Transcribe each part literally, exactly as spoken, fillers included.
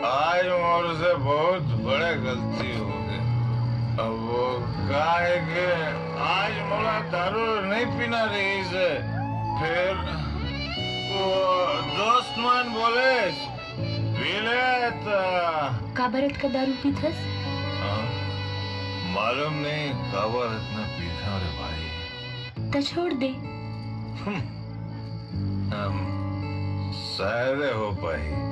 आज मोर से बहुत बड़े गलती हो गए। अब वो का है कि आज मोला दारू नहीं पीना रहिस हे, फिर वो दोस्त मन बोले, "पी ले त।" काबर अतका दारू पीथस? हाँ, मालूम नहीं काबर इतना पीथा रे भाई। त छोड़ दे। हम शायद हो पाही।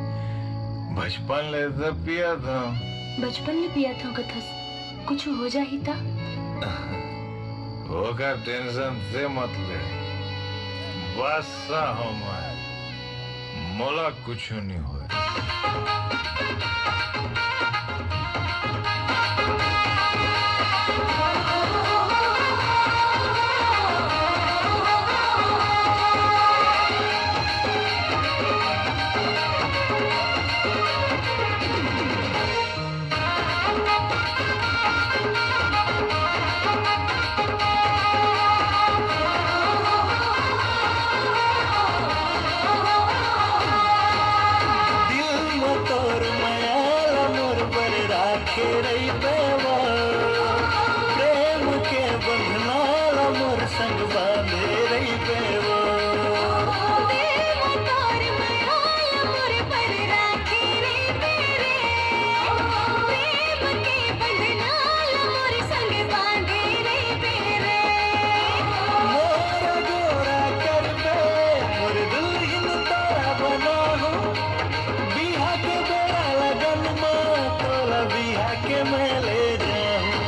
बचपन ले त पिया था। बचपन ले पिया था कथस, कुछ हो जाही ता? ओकर टेंशन से मत ले, बस हो मैं, मोला कुछ नहीं होए। दिल म तोर मया ल मोर बर राखे रहिबे वो, प्रेम के बंधना ल मोर संग बांधे रहिबे वो। दिल म तोर मया ल मोर बर राखे रहिबे रे, प्रेम के बंधना ल मोर संग बांधे रहिबे रे। मोर गोरा करबे, मोर दुल्हिन तोरा बनाहूं। बिहा के बेरा लगन म तोला बिहा के मैं ले जाहूं।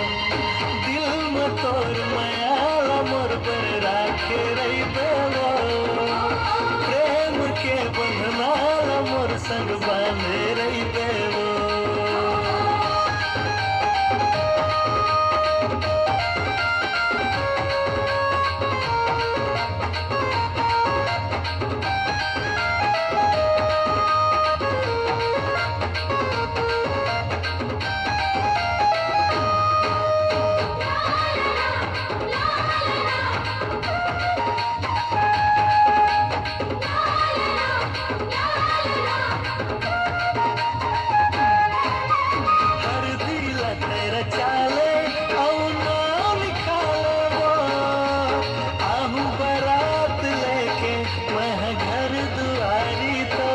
दिल म तोर मया ल मोर बर राखे रहिबे वो। प्रेम के बंधना ल मोर संग बांधे रहिबे वो। हरदी ला तेरा चाले अउ नाम लिखा लेबो, आहू बरात लेके मैं घर दुआरी तो।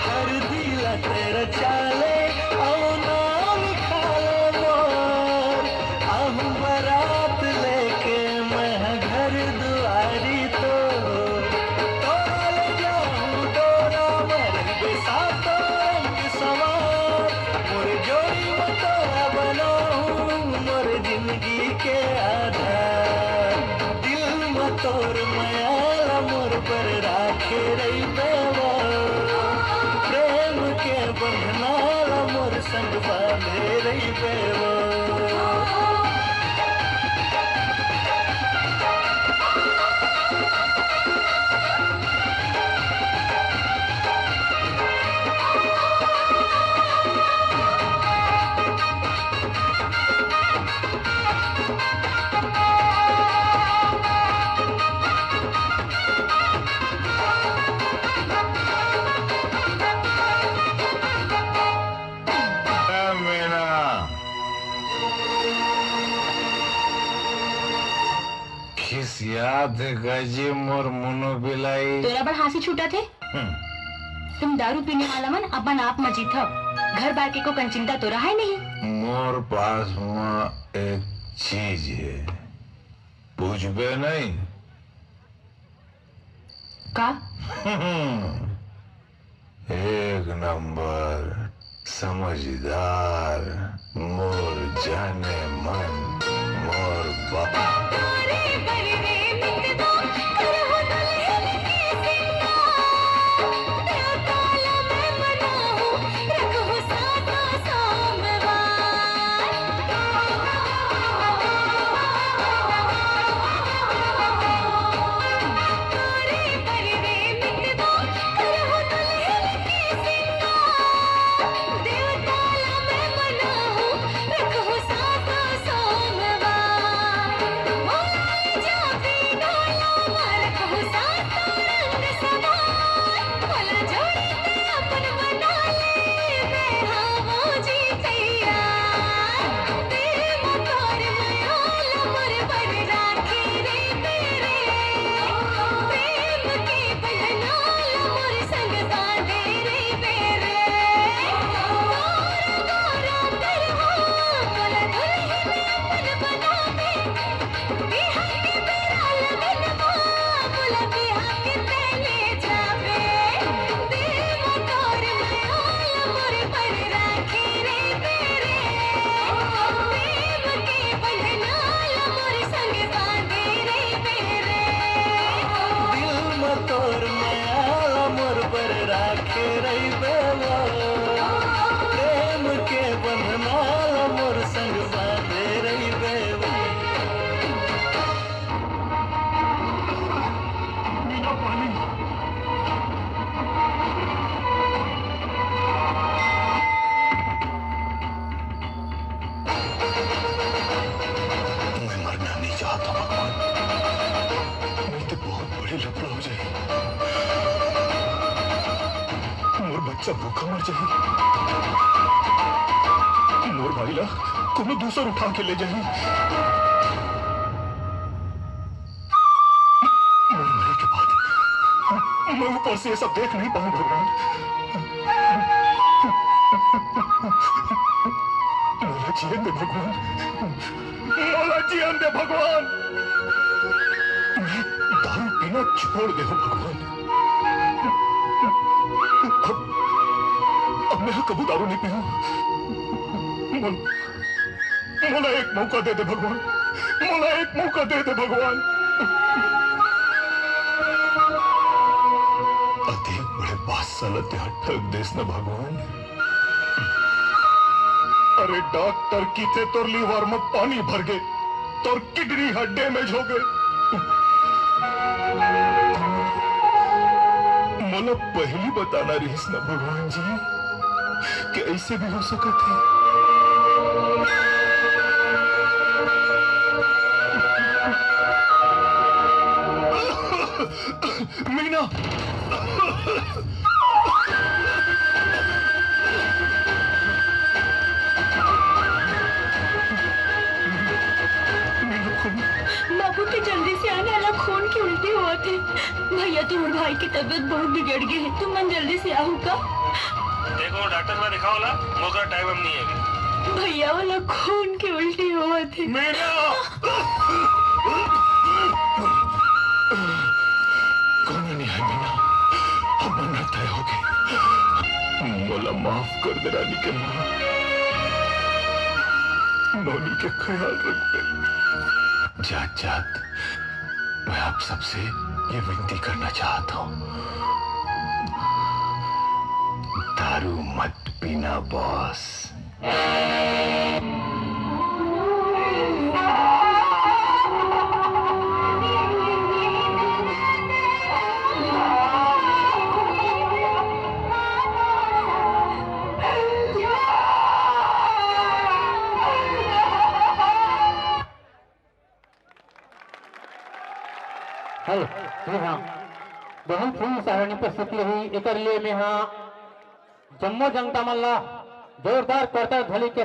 हरदी ला तेरा चाले अउ नाम लिखा ले मोर, आहू बरात लेके मैं घर दुआरी तो। तोरा ले जाहूं डोरा म रहिबे सातो रंग सवार, मोर जोड़ी म तोरा बनाहूं मोर जिंदगी के आधार। दिल म तोर मया ल मोर बर राखे रहिबे वो, प्रेम के बंधना ल मोर संग बांधे रहिबे वो। ए मीना, खिसियात हे का जी मोर मुनो बिलाई? तोरा बर हाँसी छूटत हे? हम्म। तुम दारू पीने वाला मन अपन आप म जीत हव। घर बार के को कन चिंता तो रहा ही नहीं। मोर पास म एक चीज हे, पूछबे नहीं? का? एक नंबर समझदार, मोर जाने मन, मोर बाप। त भूखा मर जाही। मोर भाई ला कोनो दूसर उठा के ले जाही। मोर मरे के बाद मैं ऊपर से ये सब देख नहीं पाऊं भगवान। मोला जियन दे भगवान, मोला जियन दे भगवान। मैं दारू पीना छोड़ दे हूं भगवान। अब, अब मैं कबू दारू नहीं पीऊं। मोल-, मोला एक मौका दे दे भगवान, मोला एक मौका दे दे भगवान। अति बड़े बादशाह ला तेहा ठग देस न भगवान। अरे डॉक्टर किथे तोर लिवर में पानी भर गे, तोर किडनी ह डैमेज हो गे। मोला पहिली बताना रहिस ना भगवान जी कि ऐसे भी हो सकत हे। मीना, बाबू के जल्दी से आना, एला खून के उल्टी होवत हे। भैया, तोर भाई के तबीयत बहुत बिगड़ गे हे, तुमन जल्दी से आहू का? देखो, डॉक्टर ला दिखाओ ला, मोर करा टाइम नहीं है अभी। भैया, ओला खून के उल्टी होवत हे। मीना! कोनो नहीं है मीना, हमर ना तय हो गे। मोला माफ कर दे रानी के माँ, नोनी के ख्याल रखबे। जात जात मैं आप सबसे ये विनती करना चाहता हूँ, दारू मत पीना बॉस। हेलो, जी हाँ, बहुत ही सराहनीय प्रस्तुति रही। एकर लिए मैं हाँ जम्मो जनता मन ला जोरदार करताल ध्वनि के